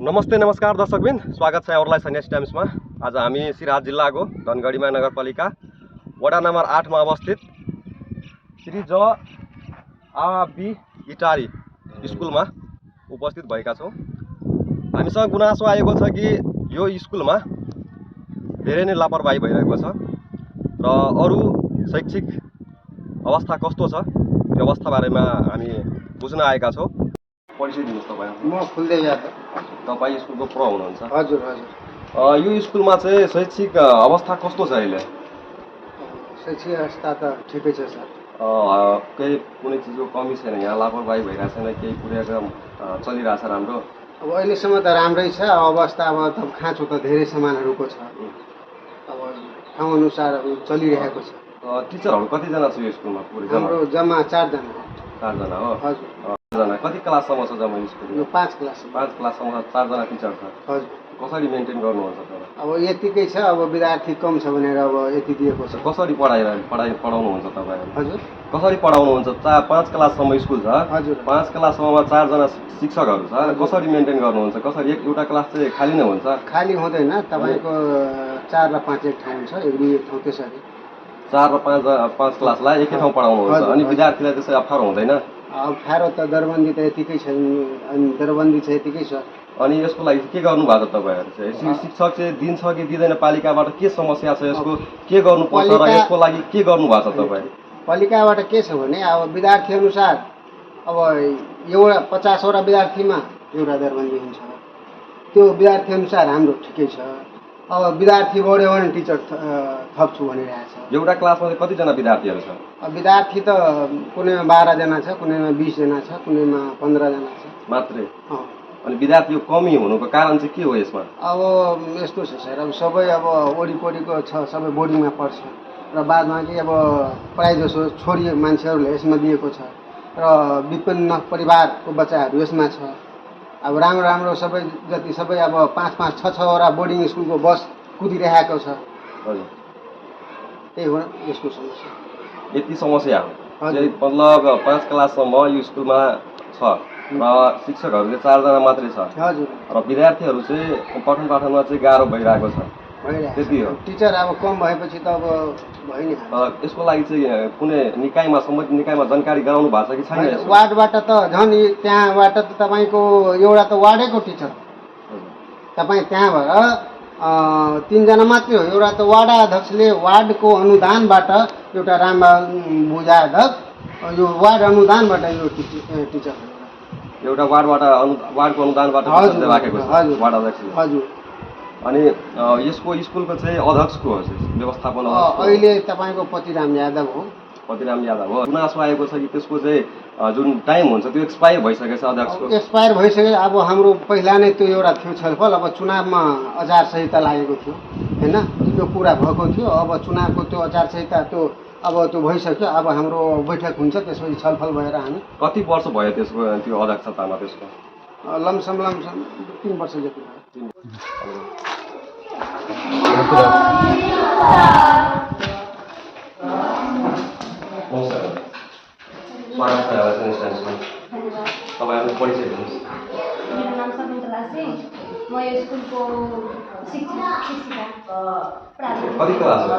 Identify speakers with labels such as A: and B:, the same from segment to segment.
A: नमस्ते नमस्कार दर्शकबिन, स्वागत छ यहाँहरुलाई सन्यासी टाइम्समा। आज हामी सिराहा जिल्लाको धनगढीमा नगरपालिका वडा नम्बर 8 मा अवस्थित श्री ज आबी इटारी स्कुलमा उपस्थित भएका छौं। हामीसँग गुनासो आएको छ कि यो स्कुलमा धेरै नै लापरवाही भइरहेको छ र अरु शैक्षिक अवस्था कस्तो छ त्यो अवस्था बारेमा हामी बुझ्न आएका छौं। परिचय दिनुस् तपाई।
B: म फुल्दै यादव।
A: तपाई स्कुलको प्रो हुनुहुन्छ?
B: हजुर हजुर।
A: यो स्कुलमा चाहिँ शैक्षिक अवस्था कस्तो छ अहिले?
B: शैक्षिक अवस्था त ठिकै छ सर।
A: केही कुनै चीजको कमी छैन, यहाँ लापरवाही भइरहेको छैन, केही कुराक्रम चलिरहेछ राम्रो?
B: अब अहिलेसम्म त राम्रै छ। अवस्था अब त खाँचो त धेरै सामानहरूको छ। अब ठाउँ अनुसार चलिरहेको छ।
A: टिचरहरू कतिजना छ यो स्कुलमा?
B: हाम्रो जम्मा 4 जना।
A: 4 जना हो?
B: हजुर।
A: कति क्लाससम्म छ जम्मा स्कुल?
B: यो 5 क्लास।
A: 5 क्लाससम्म 4 जना टिचर छ।
B: हजुर।
A: कसरी मेन्टेन गर्नुहुन्छ त?
B: अब यतिकै छ। अब विद्यार्थी कम छ भनेर अब यति दिएको छ।
A: कसरी पढाउनुहुन्छ तपाईहरु?
B: हजुर।
A: कसरी पढाउनुहुन्छ? 5 क्लाससम्म स्कुल छ।
B: हजुर।
A: 5 क्लाससम्ममा 4 जना शिक्षकहरू छ। कसरी मेन्टेन गर्नुहुन्छ? कसरी एउटा क्लास चाहिँ खाली नै हुन्छ?
B: खाली हुँदैन। तपाईको 4 र 5 एक ठाउँ हुन्छ। एउटै ठाउँ त्यसरी
A: 4 र 5 क्लासलाई एकै ठाउँ पढाउनुहुन्छ। अनि विद्यार्थीलाई त्यसै अप्ठ्यारो हुँदैन?
B: अप्ठ्यारो त दरबन्दी त यतिकै छ। अनि दरबन्दी चाहिँ यतिकै छ।
A: अनि यसको लागि के गर्नु भएको छ तपाईहरु चाहिँ? शिक्षक चाहिँ दिन्छ कि दिँदैन? पालिकाबाट के समस्या छ यसको? के गर्नुपर्छ र यसको लागि के गर्नु भएको छ तपाई?
B: पालिकाबाट के छ भने अब विद्यार्थी अनुसार अब एउटा 50 वटा विद्यार्थीमा एउटा दरबन्दी हुन्छ। त्यो विद्यार्थी अनुसार हाम्रो ठिकै छ। अब विद्यार्थी बढ्यो भने टिचर थप्छु भनिरहेछ।
A: एउटा क्लासमा चाहिँ कति जना विद्यार्थीहरू छ?
B: अब विद्यार्थी त कुनैमा 12 जना छ, कुनैमा 20 जना छ, कुनैमा 15 जना छ
A: मात्रै। अनि विद्यार्थीको कमी हुनुको कारण चाहिँ के हो यसमा?
B: अब यस्तो छ सर, अब सबै अब वरिपरिको छ, सबै बोर्डिङमा पढ्छ र बादमा चाहिँ अब प्राय जसो छोरी मान्छेहरूले यसमा दिएको छ र विपन्न परिवारको बच्चाहरू यसमा छ। अब राम्रो राम्रो सबै जति सबै अब 5-5, 6-6 वटा बोर्डिङ स्कुलको बस कुदिरहेको छ।
A: हजुर।
B: त्यही हो यसको समस्या।
A: यति समस्या हो?
B: हजुर।
A: मतलब 5 क्लाससम्म यो स्कुलमा छ र शिक्षकहरू चाहिँ 4 जना मात्रै छ।
B: हजुर।
A: र विद्यार्थीहरू चाहिँ पठन पाठनमा चाहिँ गाह्रो भइरहेको छ। त्यति हो।
B: टिचर अब कम भएपछि त अब भयो नि।
A: यसको लागि चाहिँ कुनै निकायमा सम्बन्धित निकायमा जानकारी गराउनु भएको छ कि छैन?
B: वार्डबाट त झन् त्यहाँबाट त तपाईको एउटा त वार्डैको टिचर तपाई त्यहाँबाट 3 जना मात्रै हो। एउटा त वार्ड अध्यक्षले वार्डको अनुदानबाट एउटा रामबा बुझाध्यक्ष यो वार्ड अनुदानबाट यो टिचर
A: एउटा वार्डको अनुदानबाट टिचर राखेको छ वार्ड अध्यक्षले।
B: हजुर।
A: अनि यसको स्कुलको चाहिँ अध्यक्ष को हो? व्यवस्थापन
B: अहिले तपाईको पतिराम यादव हो।
A: पतिराम यादव हो। गुनासो आएको छ कि त्यसको चाहिँ जुन टाइम हुन्छ त्यो एक्सपायर भइसकेको छ अध्यक्षको?
B: एक्सपायर भइसक्यो। अब हाम्रो पहिला नै त्यो एउटा थियो छलफल। अब चुनावमा आचार संहिता लागेको थियो हैन, त्यो पुरा भएको थियो। अब चुनावको त्यो आचार संहिता त्यो अब त्यो भइसक्यो। अब हाम्रो बैठक हुन्छ, त्यसपछि छलफल भएर हामी।
A: कति वर्ष भयो त्यसको त्यो अध्यक्षतामा? त्यसको
B: लमसम 3 वर्ष जति भयो।
A: तपाईहरुको परिचय दिनुस्।
C: मेरो नाम सकुन्तला सिंह। म यो स्कुलको शिक्षिका
A: कति क्लास हो?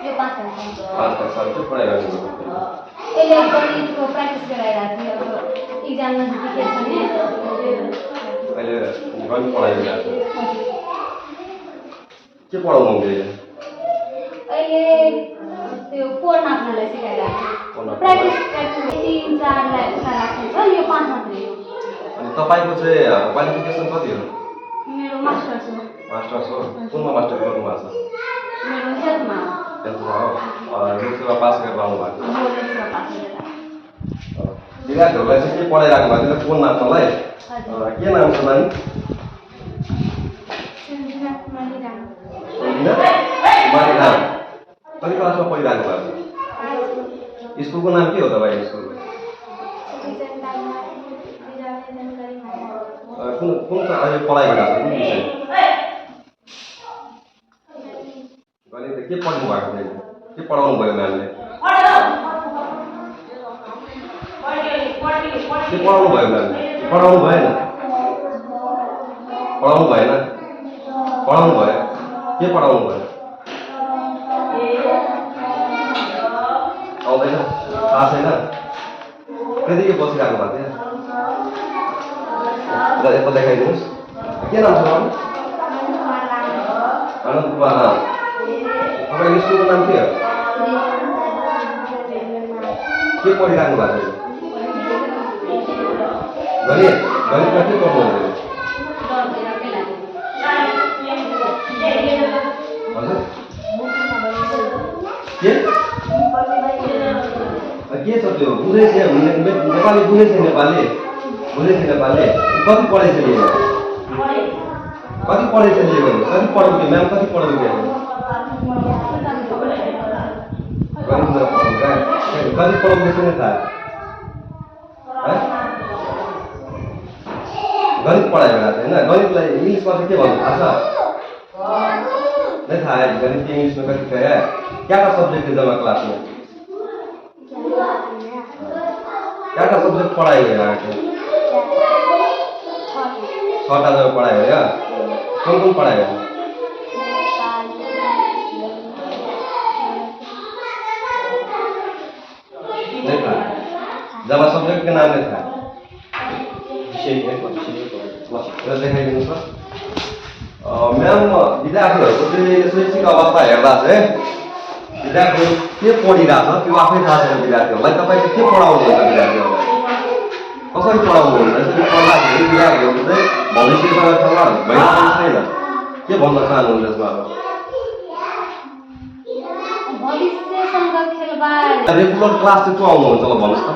C: यो 5 क्लास।
A: 5 क्लास के पढाइ गर्नुहुन्छ?
C: अहिले गणितको प्र्याक्टिस गराइरहेको थियो। अब एक्जाम नजिकै छ नि।
A: अहिले गणित पढाइ गरिरहेको छ। के पढाउनु हुँदैन?
C: अहिले त्यो कोड नाप्नलाई सिकाइरहेको छु। प्र्याक्टिस 3-4 लाई उता राखेको छ। यो 5 मात्रै हो।
A: अनि तपाईको चाहिँ क्वालिफिकेसन कति हो?
C: मेरो मास्टर्स हो।
A: मास्टर्स हो? कुनमा मास्टर गर्नु भएको छ?
C: मेरो हेल्थमा हो।
A: हेल्थमा हो। लोकसेवा पास गरेर आउनु भएको छ?
C: म लोकसेवा पास गरेर।
A: विद्यार्थीहरूलाई चाहिँ के पढाइराख्नु भएको छ? कोन नाप्नलाई? के नाम छ नानी? मारिराम। कति क्लासमा पढिराख्नु भएको छ? स्कुलको नाम के हो तपाईको स्कुलको? कुन अहिले पढाइ गरिरहेको छ? कुन विषय? गणित के पढ्नु भएको थियो? के पढाउनु भयो म्यामले? के पढाउनु भयो म्यामले? पढाउनु भएन? पढाउनु भएन पढाउनु भयो के पढाउनु भयो आउँदैन थाहा छैन त्यतिकै बसिरहेको भएको थियो यता देखाइदिनुहोस् के नाम छ आनन्द कुमार राम तपाईँको स्कुलको नाम के हो के पढिराख्नु भएको छ गणितमा के पढ्नुहुन्छ के छ त्यो बुझेछ नेपाली बुझेछ नेपाली कति पढेछ लिएको कति पढेछ लिएको कति पढाउ कि म्याम कति पढाउ कि कति पढाउँदैछ नि थाहा गणित पढायो होला होइन गणितलाई इङ्ग्लिसमा चाहिँ के भन्नु थाहा छ नै थाहा गणित इङ्ग्लिसमा कति क्या सब्जेक्ट थियो जम्मा क्लासमा क्या सब्जेक्ट पढायो यहाँ 6टा जब पढायो क्या कुन पढायो नहीं था जब सब्जेक्ट के नाम नहीं था देखाइदिनु सर म्याम विद्यार्थीहरूको चाहिँ शैक्षिक अवस्था हेर्दा चाहिँ विद्यार्थीहरू के पढिरहेछ त्यो आफै थाहा छैन विद्यार्थीहरूलाई तपाईँले के पढाउनुहुन्छ विद्यार्थीहरूलाई कसरी पढाउनुहुन्छ यसरी पढ्दाखेरि विद्यार्थीहरू चाहिँ भविष्यसँग खबर भइरहेको छैन के भन्न चाहनुहुन्छ यसमा अब रेगुलर क्लास चाहिँ को आउनुहुन्छ ल भन्नुहोस् त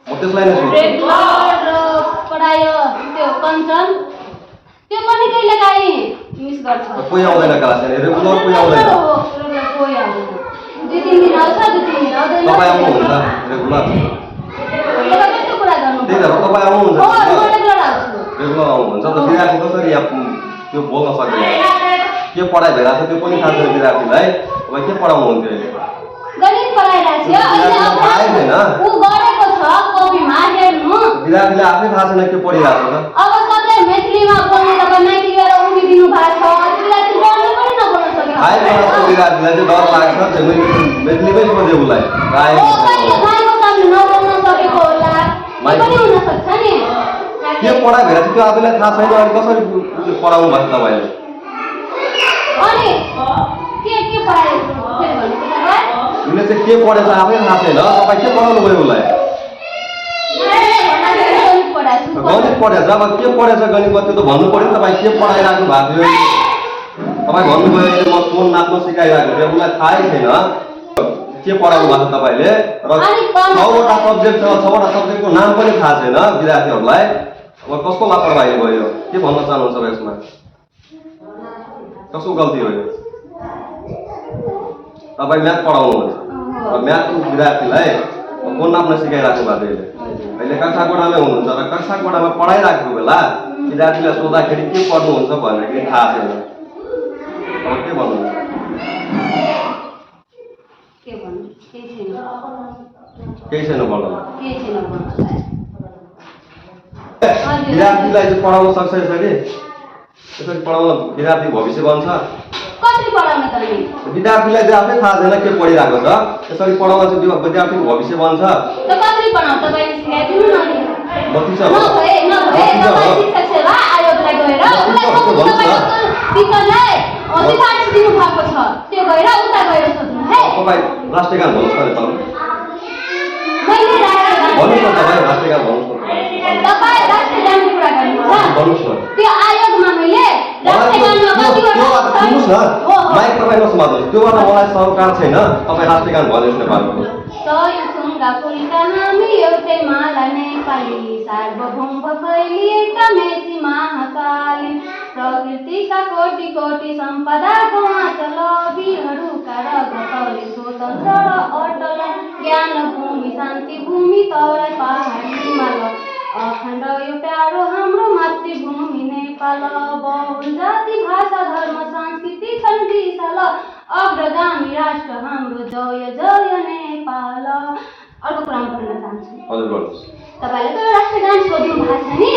A: म त्यसलाई नै सोध्छु
C: रेगुलर पढायो त्यो कञ्चन त्यो पनि कहिले काहीँ मिस गर्छ
A: कोही आउँदैन क्लास रेगुलर कोही आउँदैन
C: कोही आउँदैन 2-3 दिन आउँछ 2-3 दिन आउँदैन
A: तपाईँ आउनुहुन्छ रेगुलर
C: कस्तो कुरा गर्नु
A: त्यही त तपाईँ आउनुहुन्छ
C: हो म रेगुलर आउँछु
A: रेगुलर आउनुहुन्छ त विद्यार्थी कसरी त्यो बोल्न सक्दैन के पढाइ भइरहेको छ त्यो पनि थाहा छैन विद्यार्थीलाई तपाईँ के पढाउनुहुन्थ्यो अहिले
C: गणित पढाइरहेको थियो अहिले उ गरेको छ कपीमा हेर्नु
A: विद्यार्थीले आफै थाहा छैन के पढिरहेको छ
C: अब सधैँ मैथिलीमा बोल्ने तपाईँ माइती लिएर उभिदिनु भएको छ विद्यार्थी बोल्नु पनि नबोल्न सकेको
A: आए क्लासको विद्यार्थीलाई चाहिँ डर लाग्छ मैथिलीमै सोधे उसलाई
C: कहिले माइको सामने नबोल्न सकेको होला पनि हुन सक्छ नि
A: के पढाइ भइरहेको छ त्यो आफैलाई थाहा छैन अनि कसरी पढाउनु भएको तपाईँले
C: अनि के पढायो फेरि भन्नुहोस्
A: उसले चाहिँ के पढेछ आफै थाहा छैन तपाईँ के पढाउनु भयो उसलाई गणित पढेछ अब के पढेछ गणितमा त्यो त भन्नु पर्यो नि तपाईँ के पढाइराख्नु भएको थियो तपाईँ भन्नुभयो अहिले म फोन नाच्न सिकाइरहेको थिएँ उसलाई थाहै छैन के पढाउनु भएको छ तपाईँले र 6वटा सब्जेक्ट छ 6वटा सब्जेक्टको नाम पनि थाहा छैन विद्यार्थीहरूलाई अब कस्तो लापरवाही भयो के भन्न चाहनुहुन्छ यसमा कसको गल्ती हो यो तपाईँ म्याथ पढाउनुहुन्छ र म्याथको विद्यार्थीलाई फोन नाप्न सिकाइराख्नु भएको अहिले कक्षा कोठामै हुनुहुन्छ र कक्षा कोठामा पढाइराखेको बेला विद्यार्थीलाई सोद्धाखेरि के पढ्नुहुन्छ भन्दाखेरि थाहा छैन अब के भन्नुहुन्छ केही छैन भन्नुलाई विद्यार्थीलाई चाहिँ पढाउन सक्छ यसरी पढाउन विद्यार्थी भविष्य बन्छ
C: कसरी पढाउन त नि
A: विद्यार्थीलाई चाहिँ आफै थाहा छैन के पढिरहेको छ यसरी पढाउन चाहिँ विद्यार्थीको भविष्य बन्छ
C: त कसरी पढाउँ तपाईले सिकाइदिनु न
A: म टिचर
C: हो नभए तपाईँ शिक्षक सेवा आयोगलाई गएर उसलाई सोध्नु तपाईँ टिचरलाई सिफारिस दिनु भएको छ त्यो गएर उता गएर सोध्नु है
A: तपाईँ राष्ट्रिय गान भन्नुहोस् न
C: मैले
A: भन्नुहोस् न तपाईँ राष्ट्रिय गान भन्नुहोस् न
C: तपाईँ राष्ट्रिय गानको कुरा गर्नुहुन्छ
A: भन्नुहोस् न
C: त्यो आयोगमा मैले राष्ट्रिय गानमा कतिवटा
A: सुन्नुहोस् न माइक तपाईँ नसमात्नुहोस् त्योबाट मलाई सरकार छैन तपाईँ राष्ट्रिय गान भन्नुहोस् नेपालको
C: सयथुङ्गा फुलका हामी एउटै माला नेपाली सार्वभौम फैलिएका मेची महाकाली प्रकृतिका कोटि कोटि सम्पदाको आँचल वीरहरूका रगतले स्वतन्त्र र अटल ज्ञान भूमि शान्ति भूमि तराई पहाड हिमाल अखण्ड यो प्यारो हाम्रो मातृभूमि नेपाल बहुल जाति भाषा धर्म संस्कृति छन् विशाल अग्रगामी राष्ट्र हाम्रो जय जय नेपाल अर्को कुरा भन्न चाहन्छु तपाईँले त राष्ट्रिय गान सोध्नु भएको छ नि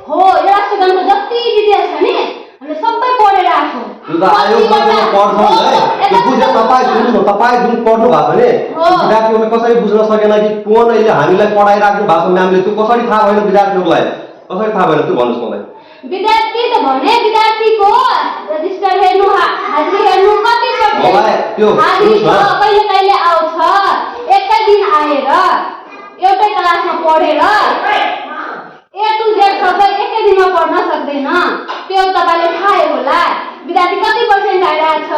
C: हो यो राष्ट्रिय गानको जति डिटेल्स छ नि
A: त्यो त आयो पढ्छ है त्यो बुझ्यो तपाईँ सुन्नु तपाईँ जुन पढ्नु भएको छ नि विद्यार्थीहरूले कसरी बुझ्न सकेन कि कुन अहिले हामीलाई पढाइराख्नु भएको छ म्यामले त्यो कसरी थाहा भएन विद्यार्थीहरूलाई कसरी थाहा भएन त्यो भन्नुहोस् मलाई
C: विद्यार्थी त भने विद्यार्थीको रजिस्टर हेर्नु हाजिरी हेर्नु कति
A: त्यो
C: हाजिरी कहिले कहिले आउँछ एकै दिन आएर एउटै क्लासमा पढेर ए टु जेड सबै एकै दिनमा पढ्न सक्दैन त्यो तपाईँले थाहै होला विद्यार्थी कति पर्सेन्ट आइरहेछ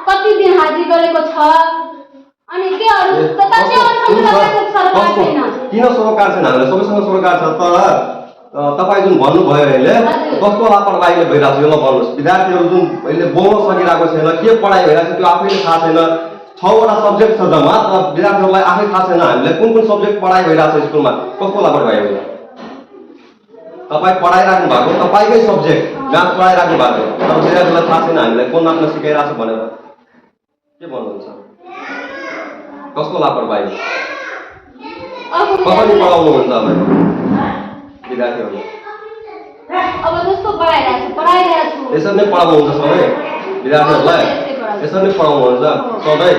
C: कति दिन हाजिरी गरेको छ अनि के अरू तथ्यहरूसँग तपाईँको सरकार छैन
A: किन सरकार छैन हामीलाई सबैसँग सरकार छ तर तपाईँ जुन भन्नुभयो अहिले कस्तो लापरवाहीले भइरहेको छ यो भन्नुहोस् विद्यार्थीहरू जुन अहिले बोल्न सकिरहेको छैन के पढाइ भइरहेको छ त्यो आफैले थाहा छैन 6वटा सब्जेक्ट छ जम्मा तर विद्यार्थीहरूलाई आफै थाहा छैन हामीले कुन सब्जेक्ट पढाइ भइरहेको छ स्कुलमा कस्तो लापरवाही हो तपाईँ पढाइराख्नु भएको तपाईँकै सब्जेक्ट म्याथ पढाइराख्नु भएको तर विद्यार्थीलाई थाहा छैन हामीलाई कुन म्याथमा सिकाइरहेको छ भनेर के भन्नुहुन्छ कस्तो लापरवाही कसरी पढाउनुहुन्छ अब विद्यार्थीहरू
C: अब जस्तो पढाइरहेको छु
A: यसरी नै पढाउनुहुन्छ सबै विद्यार्थीहरूलाई यसरी नै पढाउनुहुन्छ सधैँ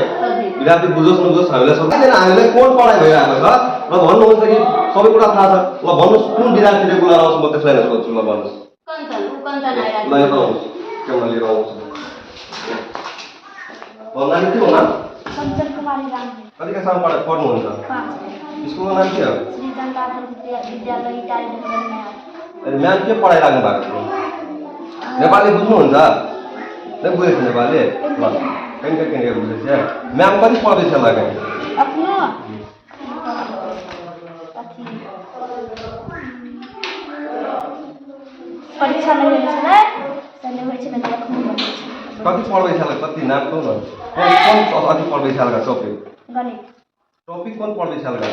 A: विद्यार्थी बुझोस् नबुझोस् हामीलाई सक्दैन हामीलाई कुन पढाइ भइरहेको छ र भन्नुहुन्छ कि सबै कुरा थाहा छ ल भन्नुहोस् कुन विद्यार्थी रेगुलर आउँछ म त्यसलाई नै सोध्छु ल भन्नुहोस् ल यो आउँछ केमा लिएर आउँछ भन्दा नि के हो नाम कतिकासम्म पढ्नुहुन्छ स्कुलको नाम के हो अनि म्याम के पढाइराख्नु भएको छ नेपाली बुझ्नुहुन्छ नै बुझेको नेपाली ल कहीँ बुझेछ म्याम कति पढ्दैछ होला
C: परीक्षा
A: कति पढ्दैछ होला कति नाम कौ न कुन अति पढ्दैछ होला टपिक टपिक कुन पढ्दैछ होला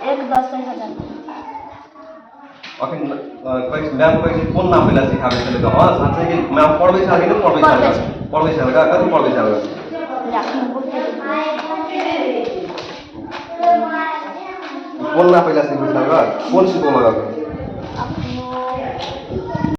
C: 1-10,000
A: अखिन म्याम कैसे कुन नाम पहिला सिकाएको छ त साँच्चै कि म्याम पढ्दैछ कि नै पढ्दैछ होला कति पढ्दैछ होला कुन नाम पहिला सिकाउँछ कुन स्कुलमा गएको